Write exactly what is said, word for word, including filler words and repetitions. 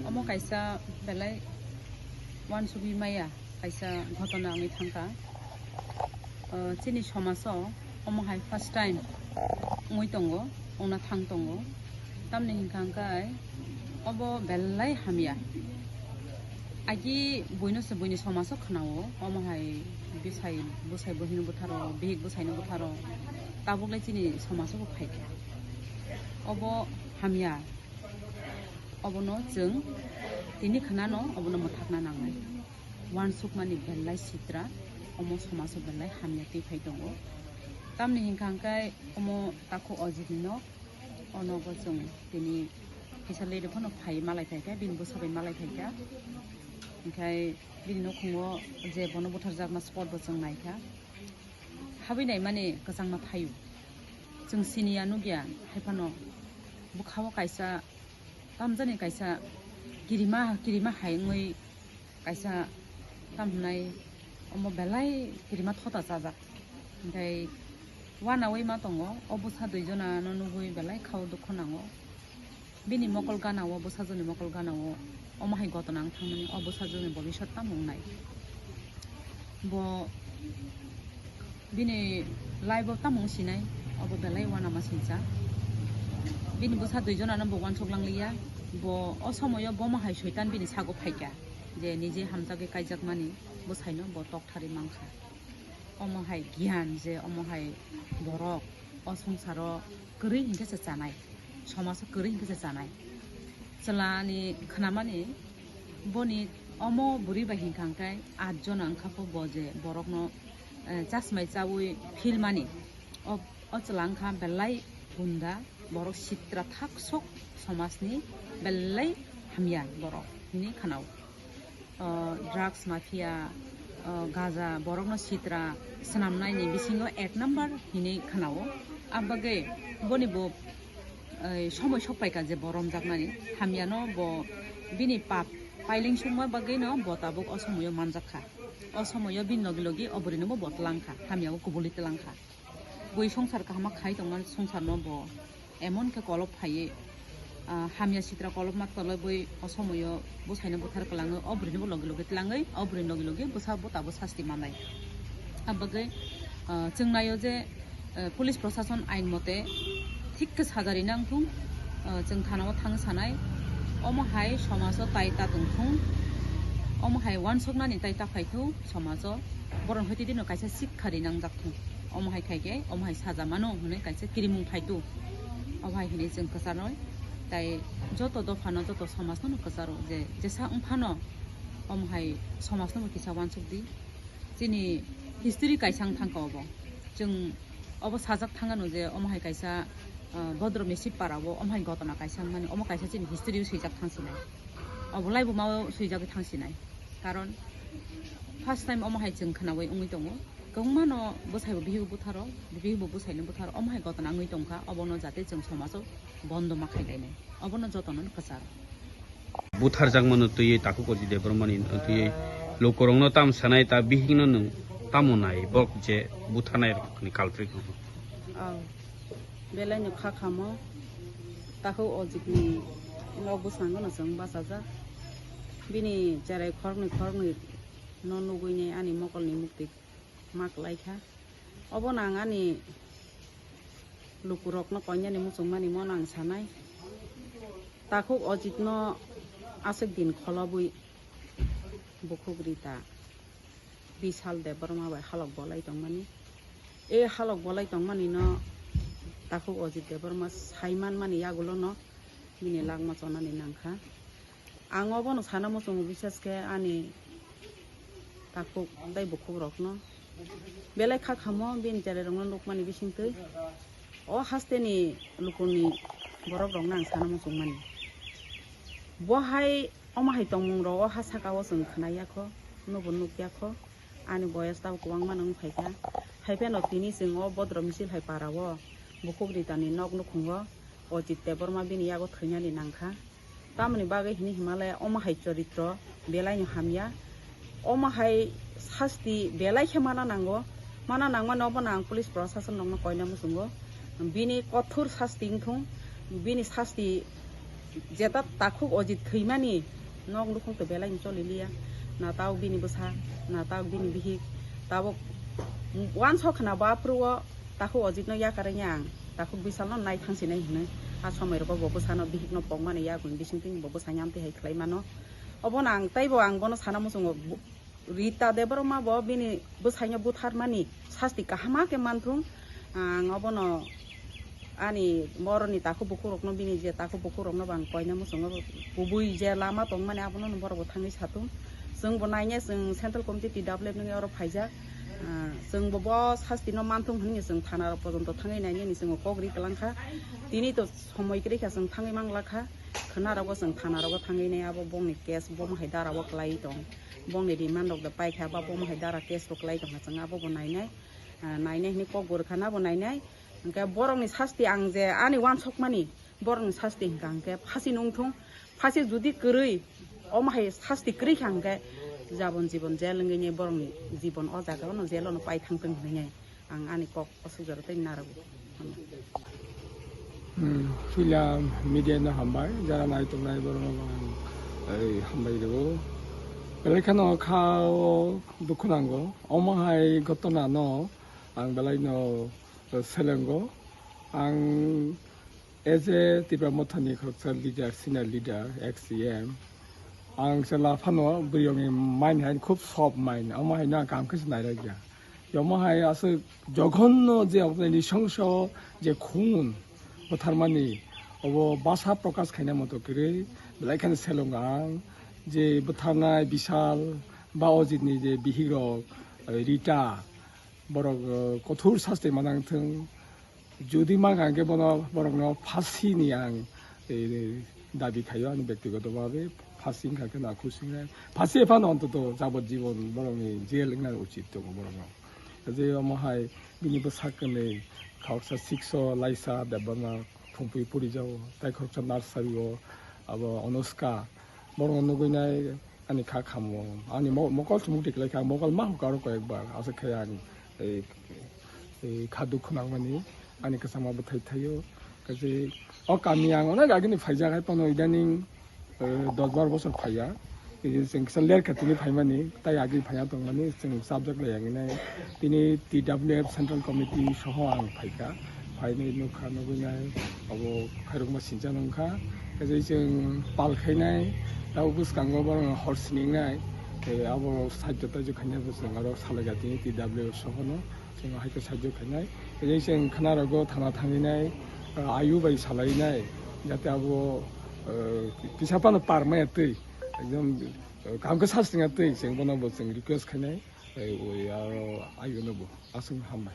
Omo kaisa belai uansugwi maya kaisa ghotona wngwi thangkha. O, chini somajo omo hai first time wngwi tongo, wngna thang tongo. Tamni hinkha hwnkhe obo belai hamya. Agi buino se buini somajo khwnao, omo hai bisai, bwsai buhino butharo, bihik bwsaino butharo, tabuk lai chini somajo bo phaikha. Obo hamya. Obono chwng tini khwnano obono mwthakna nangnai. Uansukmani belai sitra, omo somajo belai hamya twi phai tongo. Tamni hinkha hwnkhe omo takhuk Ojitni nok, o nogo chwng tini kisa late phano phai malai phaikha, bini bwsa bai malai phaikha. Hinkhe bini nukhungo je bono butharjakma spot bo chwng naikha. Habwi naimani kwchangma phaio. Chwng siniya nukya, haiphano bwkhao kaisa tamjani kaisa kirima, kirima hai wngwi kaisa tam hwnai omo belai kirima thota chajak. Hinkhe uanaui ma tongo, o bwsa dui jonano nugwi belai khao dukho nango. Bini mokol ganao, bwsajoni mokol ganao omo hai ghotona wng thangmani, o bwsajoni bobiswt tamo wngnai. Bo bini life o tamo wng sinai, obo belai uanama singcha. Bini bwsa dui jonano bo uansuk lang liya. Bo o somoio bomo hai soitan bini sago phaikha, je nije hamjagwi kaijakmani bwsaino bo tokthari mankha. Omo hai giyan je omo hai borok o songsaro kwrwi hinkhe se chanai, somajo kwrwi hinkhe se chanai. Chwlani khwnamani boni omo bwrwi bai hinkha hwnkhe at jona wngkha pho bo je borokno, eh, chasmai chaui philmani. O, o chwla wngkha belai gunda, borok sitra thak sok somajni belai hamya borok hinwi khwnao. O, drugs mafia, o, gaja borokno sitra swnamnaini bisingo ek number hinwi khwnao. Abagwi boni bo, ei, somoi sok paikha je bo romjaknani, hamyano bo bini pap pailing sukma bagwino bo tabuk o somoio manjakha. O somoio bini logi logi o bwrwinobo bo twlangkha, hamyao kubulwi twlangkha. Bui songsar kahama khai tongma songsarno bo emon khe kolop phaiwi, ah, hamya sitra kolopma toloi bui o somoio bwsaino buthar kwlangwi o bwrwinobo logi logi twlangwi o bwrwini logi logi bwsa bo tabuk sasti mannai. Abagwi, ah, chwng naio je, eh, police prosason ain mote thik khe saja rina wngthung, ah, chwng thanao thang sanai, omo hai somajo tai ta tongthung, omo hai uansuknani tai ta phaithung somajo, borok hwtwi dino kaisa sikha rina wngjakthung. Omo hai khai khe omo hai saja mano hwnwi kaisa kirimung phaitu. Obo hai hwnwi chwng kwcharnai, tai joto dophano, joto somajno no kwcharo je jesa wng phano omo hai somajno bo kisa uansuk di. Chini history kaisa wng thangkha obo. Chwng obo sajak thangano je omo hai kaisa, ah, Bodro Misip para o omo hai ghotona kaisa wngmani, omo kaisa chini history o swijak thang sinai. Obo laibuma o swijagwi thang sinai. Karon first time omo hai chwng khwnaui wngwi tongo. Kwbangma no bwsai bo bihik butharo, bihik bo bwsai no butharo, omo hai ghotona wngwi tongkha, obono jate chwng somajo bondo ma khai lainai. Obono jotono no kwcharo. Butharjakmano twiwi takhuk Ojit Debbarmani twiwi lukurokno tam sanai ta bihikno nwng tamo nai bok je butharnai rokni culprit no? Oh, belai no kha khamo takhuk Ojitni nok bwskango no chwng bachajak. Bini cherai khoroknwi khoroknwi no nugwini ani mokolni muktwi ma kwlaikha. Obono ang ani lukurokno koinani muchungmani mono ang sanai. Takhuk Ojitno aswk din kholobwi bukhuk Rita Bishal Debbarma bai halok bolai tongmani. E halok bolai tongmanino takhuk Ojit Debbarma sai manmani yagulono bini langma chonani nangkha. Ang obono sana muchungo, bises khe ani takhuk tei bukhukrokno belai kha khamo bini cherai rokno nukmani bisingtwi. O hasteni lukuni borok rokno ang sana muchungmani. Bo hai omo hai tongmung rok o ha saka o chwng khwnai ya kho, nubo nuk ya kho. Ani boyes tabuk kwbangma no wng phaikha. Hai phano tini chwng o Bodro Misil hai para o bukhuk Rita ni nok nukhungo Ojit Debbarma bini yago thwinani nangkha. Tamoni bagwi hini himalaya omo hai choritro belai no hamya. Omo hai sasti belai khe mana nango. Mana nangmani obono ang police prosason rokno koina muchungo. Bini kothor sasti wngthung, bini sasti Jeta takhuk Ojit thwimani nok nukhung to belai ni choli liya. Na tabuk bini bwsa, na tabuk bini bihik. Tabuk uansuk khna bo aphuru o takhuk Ojit no yakarwi ang takhuk Bisal no nai thang sinai hinwi. A somoi rogo bo bwsa no bihik no pokmani yakung bising twi bo bwsa ni amtwi hai khlai mano. Obono ang teibo ang bono sana muchungo bu-, Rita Debbarma bo bini bwsaino butharmani sasti kaham khe manthung. Ang obono ani boroni takhuk bukhukrokno, bini je takhuk bukhukrokno bo ang koina muchungo, kubui je lama tongmani abono borok bo thangwi sathung. Chwng bo nainai, chwng Central Committee T W F nungwi oro phaijak. Ah, chwng bo bo sasti no manthung hwnwi chwng thana rok pojonto thangwi nainani chwng kok ri kwlangkha. Tini to somoi kwrwi kha chwng thangwi manglakha. Khwna rogo chwng thana rogo thangwi nai abo bongni case bo hai dara o kwlai tong. Bongni remand rok da paikha, ba bomo hai dara case rok lai tongkha, chwng abo bo nainai, ah, nainai hwnwi kok bo rwkha na bo nainai. Hwnkhe borokni sasti ang je ani uansukmani, borokni sasti hwnkha hwnkhe phasi nungthung, phasi judi kwrwi, omo hai sasti kwrwi kha hwnkhe jabon jibon jail wngwi borokni jibon o jaga o no jail o no pai thangthung hwnwi ang ani kok aswk jora tei narwgo. Hmm, puila media no hambai, jara nai tongnai borok no ang, ei, hambai rwo. Belai kheno kha o dukhu nango. Omo hai ghotona no ang belai no, eh, selengo. Ang as a Tipra Mothani khoroksa leader, senior leader, ex C M, ang chwla phano bwrwini mind hai khub soft mind, omo hai no ang kaham khe se nairwkya. Omo hai aswk joghonno je obo nrishongso je khun bwtharmani, obo basa prokash khaina moto kwrwi belai kheno selong ang je bwtharnai Bisal ba Ojitni je bihikrok, eh, Rita, borok, eh, kothor sasti manang thung. Jodi ma hwnkhe bono borokno phasini ang, eh, dabi khaio ani bektigoto bhabe. Phasi wngkha khe na khusi wngnai. Phasi ephano ontoto jabot jibon borokni jail wngna uchit tongo borokno. Je omo hai bini bwsa kwnwi khoroksa Sikso Laisa Debbarma Phumpui porijago, tai khoroksa nursery o abo Onuska borokno nugwi nai. Ani kha khamo, ani mo-, mokol sumuk tiklai kha, mokol ma hukaro koyekbar, aswk khe ang, ei, ei, kha dukhu nangmani, ani kwchangma bwthai thaio. Kaise o kami ang onek agini phaijak hai phano idaning, eh, dos bar bosor phaiya. Ei je chwng kisa ler kha tini phaimani, tai agini phaiya tongmani, chwng chapjak lai ang nai. Tini T W F Central Committee soho ang phaikha, phainwi nukha, nugwi nai abo khairokma sincha nungkha. Kaise chwng pal khainai, tabuk bwskango borok hor siningnai, tei abo sajjo tajjo khainai bo chwng aro salai jatini T W sohono chwng hai khe sajjo khainai. Kaise chwng khwnarogo thana thanginai, ah, ayu bai salainai, jate abo, ah, kisa phano par maya twi, ekdom, ah, kaham khe sasringa twi chwng bono bo chwng request khainai. Tei ui aro ayuno bo aswk hambai.